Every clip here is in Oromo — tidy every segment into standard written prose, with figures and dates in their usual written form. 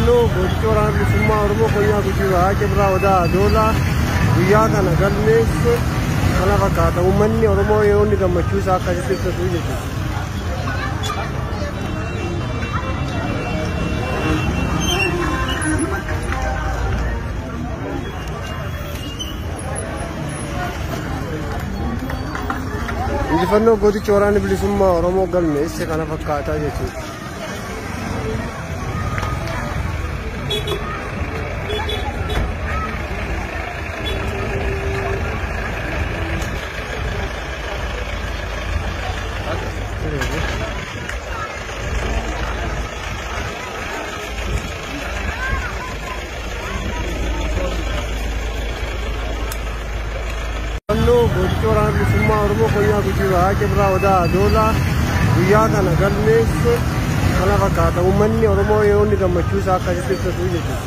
Injifannoo gooticha waraana bilisummaa Oromoo Konyaa Gujii Bahaa Cibraa Odaa Adoolaa guyyaa kana galmeesse kana fakkaata. Uummanni Oromoo yeroo inni gammachuu isaa akkasitti ibsatu jechuudha. Injifannoo gooticha waraana bilisummaa Oromoo galmeesse kana fakkaata jechuudha. Injifannoo gooticha waraana bilisummaa Oromoo Konyaa Gujii Bahaa Cibraa Odaa Adoolaa guyyaa kana galmeesse kana fakkaata. Uummanni Oromoo yeroo inni gammachuu isaa akkasitti ibsatu jechuudha.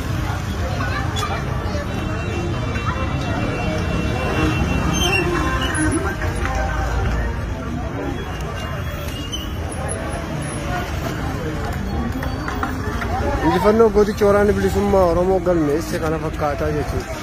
Injifannoo gooticha waraana bilisummaa Oromoo galmeesse kana fakkaata jechuudha.